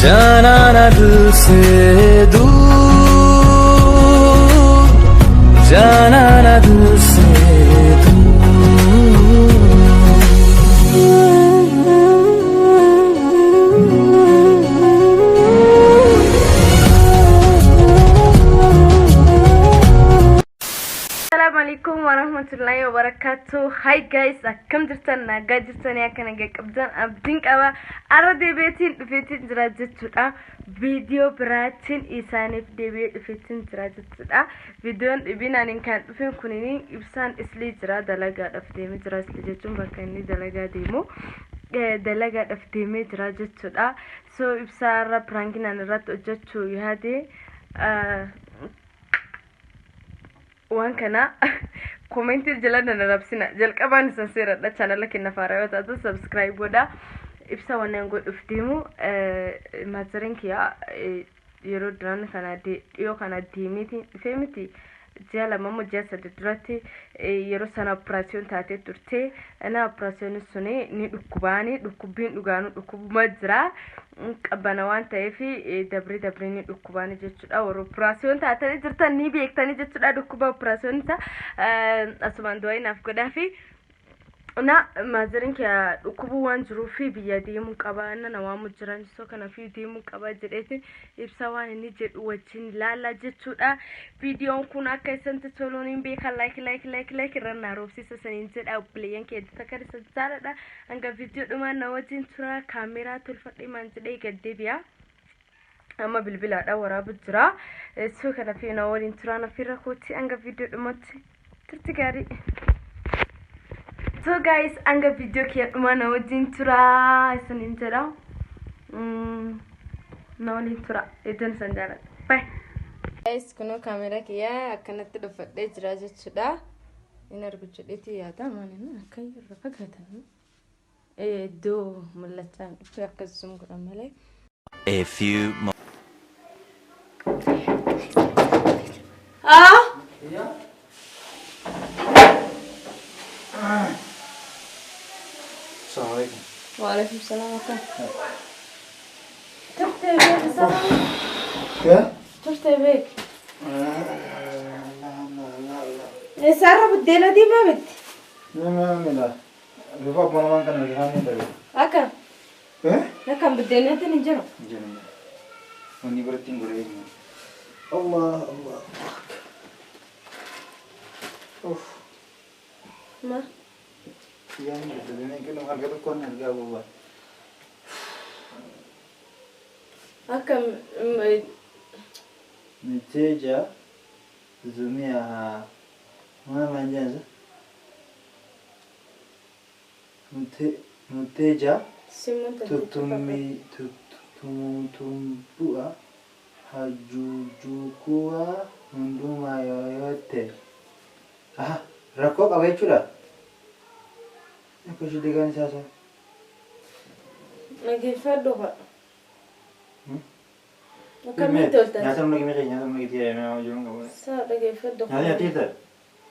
जाना ना दिल से दूर, जाना ना दिल से दूर। Assalamu alaikum warahmatullahi wabarakatuh. Hi guys, akkam jirtan? Nagaa jirtanii? Akka nagaa qabdan abdiin qaba. Arra deebi'eetiin dhufeetiin jira jechuudha. Viidiyoo biraatiin isaaniif deebi'ee dhufeetiin jira jechuudha. Viidiyoon dhibiin ani kan dhufeen kunini ibsaan islii jira dalagaadhaaf deemee jira. Islii jechuun bakka inni dalagaa deemu. Dalagaadhaaf deemee jira jechuudha. So ibsaa irra piraankiin ani irratti hojjechuu yaade waan kana komentii jala na rabsina. Jalqabaan isan seeradha. Chaanala kenna faaraa yoo taatu subscribe godha. Ibsa wannan godhuuf deemu maazariin kiyya yeroo duraan kana dhiyoo kana deemeetiin dhufee miti, ji'a 2 moo ji'a 3 duratti. Yeroo sana operaasiyoon taatee turte. Na operaasiyoon suni ni dhukkubaani, dhukkubbiin dhugaanuu dhukkubuma jira. Qabbana waan ta'eef dabree dabree ni dhukkubaani jechuudha. Warra operaasiyoon taatanii jirtan ni beektanii jechuudha. Dhukkuba operaasiyoon isaa asumaan du'aa naaf godhaafi. Na maazariin kiyya dhukkubuu waan jiruuf biyya deemuu qaba, na nawaamu jiran, so kanaafuu deemuu qaba jedheetiin ibsa waan inni jedhu wajjin laalla jechuudha. Viidiyoon kun akka isinitti toluun hin beekan. Like, like, like, like irra na roobsisa saniin jedha. Obboleeyyan kee takka isa jaaladha. Hanga viidiyoo dhumaan na wajjin tura. Kaameeraa tolfadhee maan jedhee gad deebi'a. Amma bilbilaadha waraabu jira. So kanaafuu na waliin turaa, na firra kootti hanga viidiyoo dhumatti turti gaarii. So guys, hanga viidiyoo kiyya dhumaa na wajjin tura isiniin jedha. Na waliin tura. Iddoon isan jaaladha. Bye. Guys, kunoo kaameraa kiyyaa akkanatti dhuffadhee jira jechuudha. Inni argu jedheeti yaada. Maal akka irra fagaatan. Iddoo mul'achaa hin dhufe, akkasuma godhan malee. A few mo- Ah! Assalamu alaikum. Waalaikum salaam, akkam. Turtee beek salaam. Ya? Turtee beek. Eessaarra buddeena diimaa bitti? Nama mila. Bifa abbaa namaan kana rifaan hin dhabe. Akka? Eh? Akkam, buddeenatiin hin jiru? Jiru. Wanni biratti hin godhee jiru. Allah Allah. Uff. Ma? Yaa hin dadhabee kennu harka tokkoon argaa bobaa. Akkam. Mteja tumia mama njanza. Mteja Simuun tutumi tutumbua hajujukua huduma yoyote. Aha, rakkoo qaba jechuudha. Akka ishee deegaan isaa isaa. Dhageeffadhu haa. Akkamitti toltan? Nyaata humna kimii keenya, nyaata humna kitii nama jiruun qabu. Saa dhageeffadhu. Nyaata nyaatee jirta?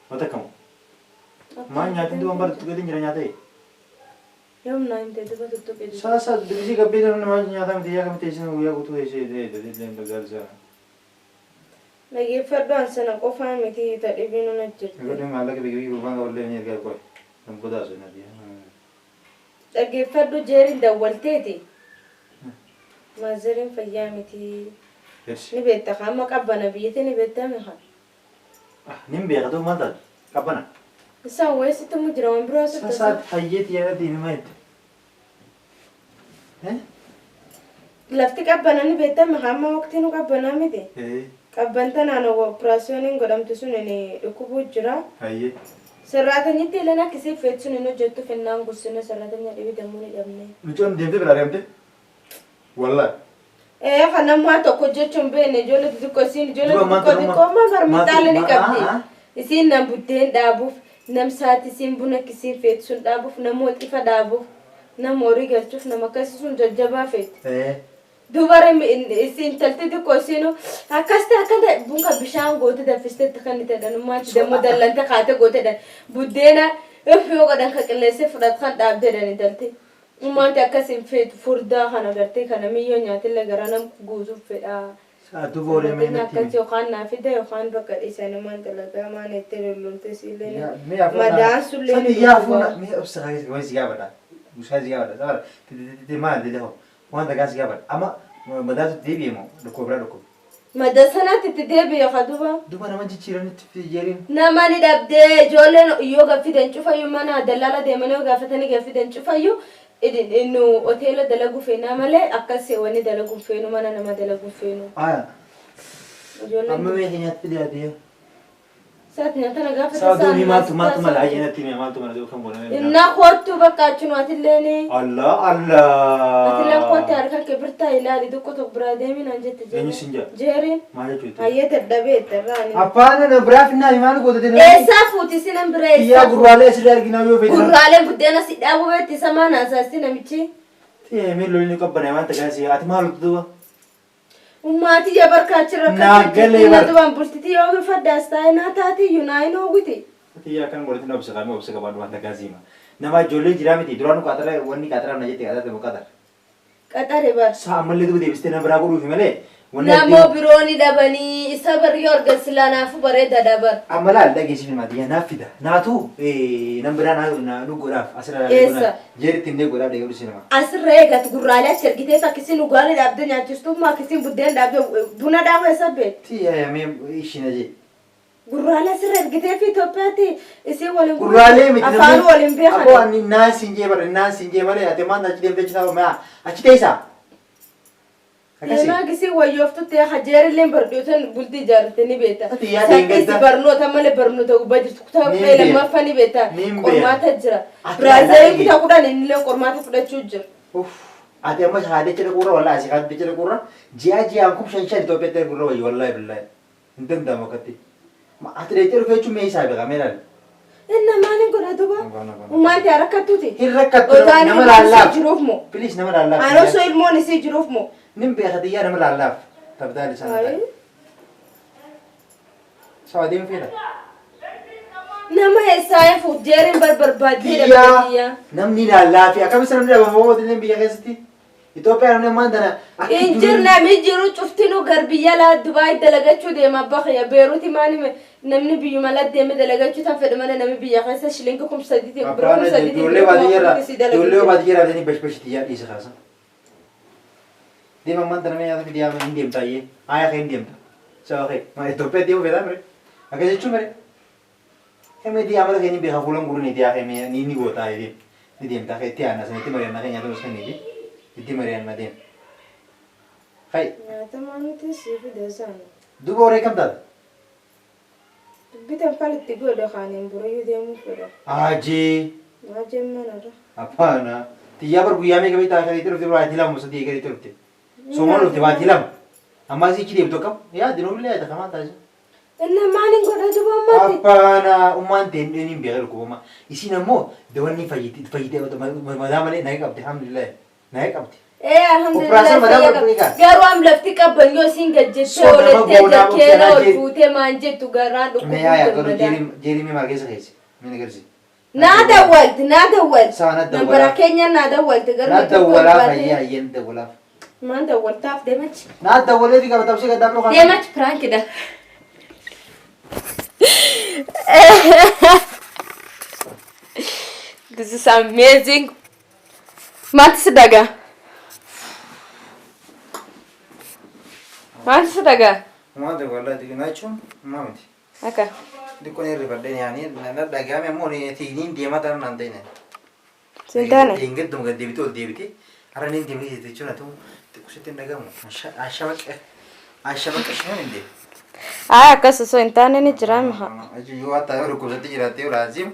Wata akkamu? Maal nyaatiin duuba bara tuttuqeetiin jira nyaata? Yoom naa himte duba tuttuqee jirti? Saa saa dubbisii gabbee namni maal nyaata miti yaa kamitti isin guyyaa guutuu eessee daldalsa. Dhageeffadhu, an sana qofaa miti ta dhibiin na jirti. Egaa maallaqa biyya gurbaan qaballee ni ergaa qoy. Kan booda asoo nati. Dhaggeeffadhu, jeeriin dawwalteeti. Maazariin fayyaa miti. Ni beekta kaa, amma qabbana biyyatti ni beektaa mi kaa? Nin beeka, ta'u maal taate? Qabbana. Isaan wayii sitti mu jira waan biroo sitti. Saa hayyeetti yaadatti hima jette. Lafti qabbana ni beektaa mi kaa, amma waqtii nu qabbanaa miti. Qabban tanaan operaasiyooniin godhamtu sun ni dhukkubuu jira. Hayyee. Sarraatanyitti illee akkasii feet sun hin hojjettu finnaan gussina sarraatanya dhibi dammuu ni dhabne. Mucoon deemtee biraa deemte? Wallaahi. Ee, kan nammaa tokko hojjechuu hin beekne, ijoollee xixiqqoo isiin ijoollee Dura maal xixiqqoo xiqqoo amma farmixaala ni qabdi. Maa- Isiin nam buddeen dhaabuuf, nam saati isiin buna akkisiin feetu sun dhaabuuf, nam waxifa dhaabuuf, nam horii galchuuf, nama akkasii sun jajjabaa feeti. Dubara isiin intalti xiqqoo isiinu akkas ta'e akka ta'e bunka bishaan goote danfisteetti kan itti jedhan dammoo dallante kaate goote jedhan, buddeena if yoo godhan ka qilleessee fudhatu kan dhaabde jedhan intalti. Ummaanti akkas hin feetu furdaa kana gartee kana miyyoo nyaatillee garaa nam guutuuf fedha. Saa duuba horii mee Inni natti himi. akkas yookaan naa fida yookaan bakka dhiisanii maan dalagaa maan itti lollolte siillee Yaa, mee hafuun madaan sullee Sani ni yaa hafuun dhukkuba. mee obsa kaayis waan si gaafadha. Musaa si gaafadha. Sabara titi maal dide hoo waan takaa si gaafadha. Amma madaatu deebi'e moo dhukkuba biraa dhukkuba. Mada sanatti itti deebi'e ka duba. Duuba nama jijjiiranitti jeeriin. Nama ni dhabdee ijoolleen yoo gaffidan cufayyuu mana dallaala deemanii yoo gaafatanii gaffidan cufayyuu nu hoteela dalaguu feenaa malee akkas wanni dalaguu feenu mana nama dalaguu feenu. Aya. Ijoolleen Amma mee keenyatti dhiyaate. Saati nyaata na gaafata Saa duubi maaltu maaltu mala ayyaanatti mee maaltu mala kan goona mee. Innaa kootu bakka achumatilleen. Allah Allah. Atileen kootti harka kee birtaa ilaali tokko tokko biraa deemi naan jette Eenyu siin jedha? Jeeriin. Maal jechuuti? Hayyee dadhabee irraa ni. Abbaan na biraa finnaa maal gootate? Eessaa fuuti sinan bira Iyyaa eessaa fuuti? gurraalee asirraa arginaa yoo fedhan. Gurraaleen buddeena si dhaabuu beekti isa maan haasasti namichi. Mee lolli qabbanee waan tagaa si ati maal duuba? Ummaatii yaa barkaachi Naa galee bar. Duban bultiti yoo faddaas taa'e naa taati iyyuu naa hin hawwiti. Ati yaa kan godhatin obsa qabee obsa qabaadhu waan tagaa siima. Nama ijoollee jiraa miti duraanu qaxara wanni qaxara na jette qaxara ta'e qaxara. Qaxare bar. Saa ammallee duuba deebistee na biraa godhuufi malee. Wanni Namoo biroo ni dhabanii isa bari yoo argan silaa naafu bareeda dabar. Amma laal dhageessif himaati yaa naaf fida. Naatu nam biraa naa nu godhaaf asirra Eessa? Jeeritti illee godhaaf dhageessu nama. Asirra eegatu gurraalee achi argitee akkasiin dhugaalee dhaabdee nyaachistummaa akkasiin buddeen dhaabdee buna dhaabuu eessa beekti? Ti yaa mee ishiin ajee. Gurraalee asirra argitee fi Itoophiyaatti isiin waliin Gurraalee miti afaan waliin beekan. Aboo ani naan siin jee bara naan siin jee malee ati maal achi deemtee achi taa'u maa achi teessaa. Akkasii. Deemaa gisee wayyooftutti hajeerillee barnoota bultii ijaarratte ni beekta. Ati yaa Saqqisi deeggarta. barnoota malee barnoota gubbaa jirtu kutaa Niin kudha beeka. lammaffaa ni beekta. Niin beeka. Qormaata jira. Ati Biraaziliin yaa kutaa kudhan innillee qormaata fudhachuu jira. Uff. Ati amma haadha quurra wallaahi asii haadha quurra ji'a ji'aan kum shan shan Itoophiyaatti ergurra wayyi wallaahi billaahi. Hin danda'amu akkatti. Ati dheettee dhufee jechuun mee isaa beekaa mee ilaali. Inna maaliin godha duuba? Ummaan ta'e rakkattuuti. Hin rakkattu Otaan nama ilmoon isii laallaaf. jiruuf moo? Please nama laallaaf. Aan osoo ilmoon isii jiruuf moo? Nin beeka xiyyaa nama laallaaf. Tabdaal isaan Ayi. Sawa deemu feeta. Nama eessaa fuut jeeriin barbaaddee Xiyyaa dhabdee namni laallaafi akkamitti namni dhabamu mootiin biyya keessatti. Itoophiyaan namni ammaan tana akka Hin durii- jirne namni jiru cuftinuu gar biyya laa Dubaay dalagachuu deema abbaa kiyya Beeruuti maali namni biyyuma laa deeme dalagachuu tan fedhe malee namni biyya keessa shilingi kum sadiitiin bira Abbaan kum sadiitiin ijoollee bira kuma baadiyyaarraa afuritti si ijoollee dalagachuu. baadiyyaarraa bitanii bashbashi xiyyaa dhiisa kaasa. Deema ammaan tana mee nyaata fidii haa hin deemta ayyee aayaa kee hin deemta. Sawa kee maa Itoophiyaa deemuu feetaa mire akkas jechuun mire. Hemee diyaa amala kee ni beeka fuulan guurin itti haa kee ni ni goota ayyee ni deemta kee itti aanna sana itti mari'anna kee nyaata nus kenniiti itti mari'anna deem. Hai Nyaata maanuti si fide isaan. duuba horee kam taata? Dubbitan fal itti godhe kaaniin boriyyuu deemuu fedha. Ajee. Maa jemmanarra. Hapana. Xiyyaa bar guyyaa meeqa beektaa akka itti dhufte baatii lama sadii eega itti dhufte. Sooma dhufte baatii lama. Amma asii ichi deemtu akkam? Yaa dinoobillee yaa kamaan taasisa. Inna maaliin godha duuba ammaati? Hapana. Ummaan ta'e hin hin beekaa dhukkubama. Isiin ammoo dawanni fayyite fayyite madaa malee naga qabdi alhamdulillah. Naga qabdi. Ee alhamdulillah Operaasyoon madaa fayyaa barbaade qaba. Garuu am lafti qabban yoo isiin gad jettee Soo nama olettee goonaa jarkeera ol obsanaa jee- fuutee maan jettu garaan Mee yaa yaa dhukkubuun garuu madaa. jeerii jeerii mee maal keessa keessa? Mee na garsi. Naa dawwalti naa dawwalti. Saa na dawwalaa. Nambara keenya naa dawwalti garuu Na tokko dawwalaa baatee- fayyaa ayyeen dawwalaaf. Maan dawwaltaaf deemachi. Na dawwalee fi qaba tabsee gaddaa biroo kan. Deemachi piraankidha. This is amazing. Maaltu si dhagaa? Maaltu si dhagaa? Maal dawwalaa diginaa jechuun maa miti. Akka. Xiqqoon hirrifadheen yaani na dhagahame ammoo niin deemaa tanan naan ta'ine. Siin taane? Deengeduma gad deebitee ol deebitee har'a niin deemee jirti jechuun ati xiqqoo sitti hin dhagahamu. Ashabaqqe shiman hin deemu. Haa akkas osoo hin taane ni jira miha. Yoo hatta yoo dhukkubsatti jiraattee yoo laazim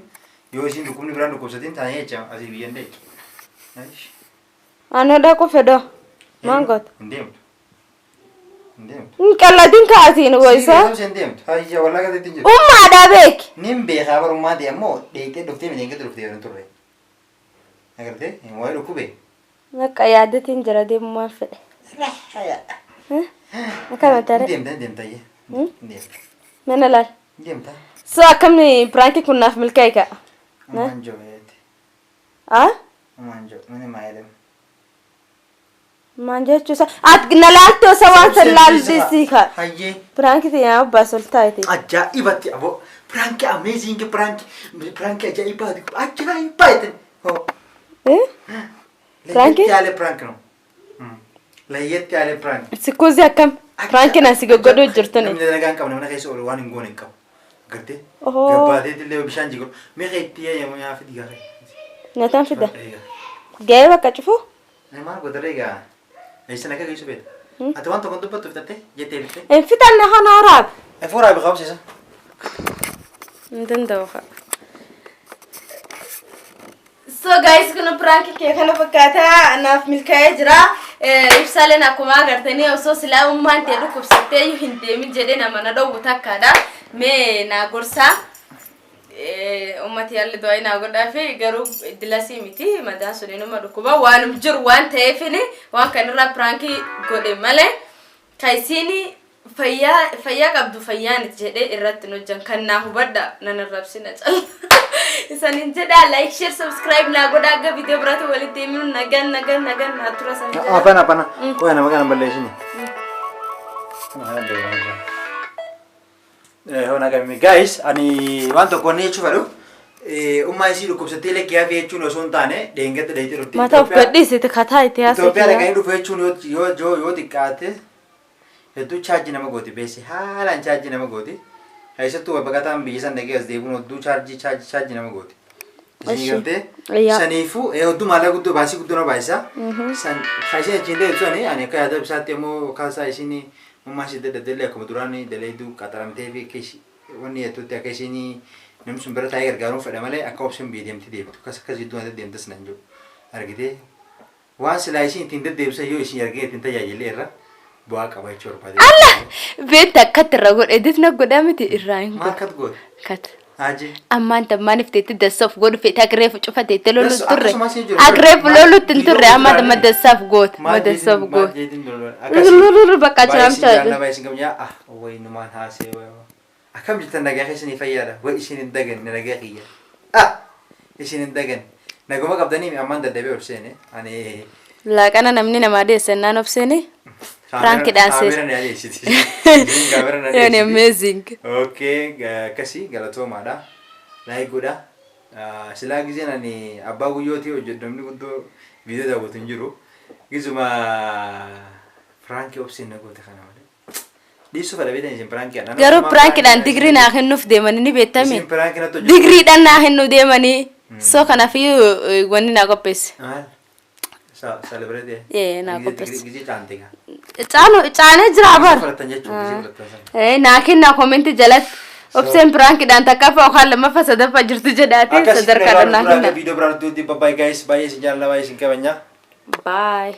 yoo isiin dhukkubni biraan dhukkubsatiin taanee jecha asii biyyan deemtu. Anoo dhaqu fedhoo. Maan goota? Hin deemtu. Hin deemtu. Hin qalladin kaatiin goisa. Hin deemtu. Hayya wallaaga sitti hin jiru. Ummaadhaa beeki. Nin beekaa barummaa ta'e ammoo dheeyxee dhuftee midhaan dhuftee yeroo turre. Agartee waa'ee dhukkube. Bakka yaadatiin jira deemumaan fedhe. Akkana tare. Deemta deemta iyyee. Deemta. Mana laal. Deemta. So akkamni piraankii kun naaf milkaa'e ka'a? Ammaan joobeeti. Ah? Maan jedhu mini maayilim. Maan jechuu isa ati na laaltee osoo waan san laaltee ka. Hayyee. Prank ta'e abbaa sol taate. Ajaa'ibatti aboo. Prank amazing, prank, prank ajaa'ibaati, ajaa'ibaa hoo. Eh? Prank? ለየት ያለ prank ነው። ለየት ያለ prank. Sikkuuzi akkam? Prankiin asi goggodhuu jirtuni. Namni dalagaa hin qabne mana keessa oolu waan hin goone hin qabu. Gartee? Ohoo. Gabbaateetti illee bishaan jiru. Meeqa itti yaa'amu yaa fidi gaafee. Nyaataan fida. Ga'ee bakka cufu? Maal godhare egaa? Eessa nagaa geessu feeta? Ati waan tokko dubbattu fitattee jettee bitte? Hin fixanne kana waraab. Fuuraa biqaa obsiisa. Hin danda'u haa. So guys, kun prank kee kana fakkaata, naaf milkaa'ee jira. Ibsaaleen akkuma agartanii osoo silaa ummaan ta'e dhukkubsattee hin deemin jedhee nama na dhowwu takkaadha. Mee naa gorsaa. Ummati yaalli du'aa naa godhaafi, garuu dilasii miti, madaan sun inuma dhukkuba waanum jiru waan ta'eefini waan kanarraa prank godhe malee kan isiin fayyaa fayyaa qabdu fayyaanit jedhee irratti hin hojjan kan naa hubadha, nan arrabsina calla. Isanin jedha, like, share, subscribe naa godha. Akka viidiyoo biraatti walitti himnu, nagan nagan nagan naa tura san jedha. Afaan afaan. Qoya nama kana balleessini. Hona qabime guys, ani waan tokko ni jechuu fedhu. Ummaa isii dhukkubsattee lakkee hafe jechuun osoo hin taane dheengadda dheeyitee dhufte. Mataa of gadhiisite kataa itti haasofte. Itoophiyaa dhaqanii dhufu jechuun yoo yoo yoo yoo xiqqaate hedduu charge nama gooti, beesse haalaan charge nama gooti. Keessattuu baqataan biyya san dhaqee as deebiin hedduu charge charge charge nama gooti. Isin Eshi. galtee Iyyaa. saniifuu hedduu maallaqa guddoo, baasii guddoo nama baasisa. San kan isheen achiin deemtu sani ani akka yaada ibsaatti immoo kaasaa isiin ummaa ishee dadhabdellee akkuma duraan daleeduu qaxaramtee fi akka wanni jettutti akka isheen namni sun bira taa'ee gargaaruun fedha malee akka obseen biyya deemti deemtu akkas akkas jidduu na deddeemtas nan jiru. Argitee, waan silaa isiin ittiin deddeebisan yoo isin argee ittiin tajaajillee irra bu'aa qaba jechuu barbaade. Beekta, akkatti irra godhe difna godhaa miti irraa hin Maal akkat goote? Kat. Haji. Ammaan tammaan ifteetti dassaaf godhu feete agreefu cufateetti lolu Dassu- turre. Akkasumas hin jiru. Agreefu lolutti hin turre, amma Viidiyoo amma dassaaf goote. Maal Dassaaf jeetiin- maal goote. jeetiin lolu- akkasii. Lulululu bakka Baay'ee isin chaamchaa. jaalladha, baay'ee isin kabajaa. Ah, way numaan haasee way. Akkam jirtan, nagaa keessanii, fayyaadha? Way isin hin daganne, nagaa kiyya. Ah, isin hin daganne. Naguma qabdanii ammaan dadhabee ol seene. Ani Laaqana namni namaa deessannaan obseeni. Prankiidhaan sees. Kaamera na adeessiti. Isin kaamera na Yoon adeessiti. amazing. Okay, akkasii galatoomaadha. Like godha. Ah, silaa gizeen ani abbaa guyyootii hojjedhu namni guddoo viidiyoo daawwatu hin jiru. Gizuma prank obseen na goote kana malee. Dhiisuu fedha beektan isin prank. Garuu prankiidhaan digirii naa kennuuf deemanii ni beektame. Isin prank natti hojjetu. Digiriidhaan naa kennuu deemanii. So kanaafiyyuu wanni naa qopheesse. Maal? Celebrate. Ee, naa qopheesse. Gizee caante gaa. Caanu caanee jira bar. Fudhatan jechuun gizee fudhatan sana. Eh, naa kennaa comment jalatti. Obseen prankiidhaan takkaffaa yookaan lammaffaa sadaffaa jirtu jedhaati Akkasii sadarkaadhaan naa kenna. Viidiyoo biraa nutti bye bye guys, baay'ee isin jaalladha, baay'ee isin kabajna. Bye.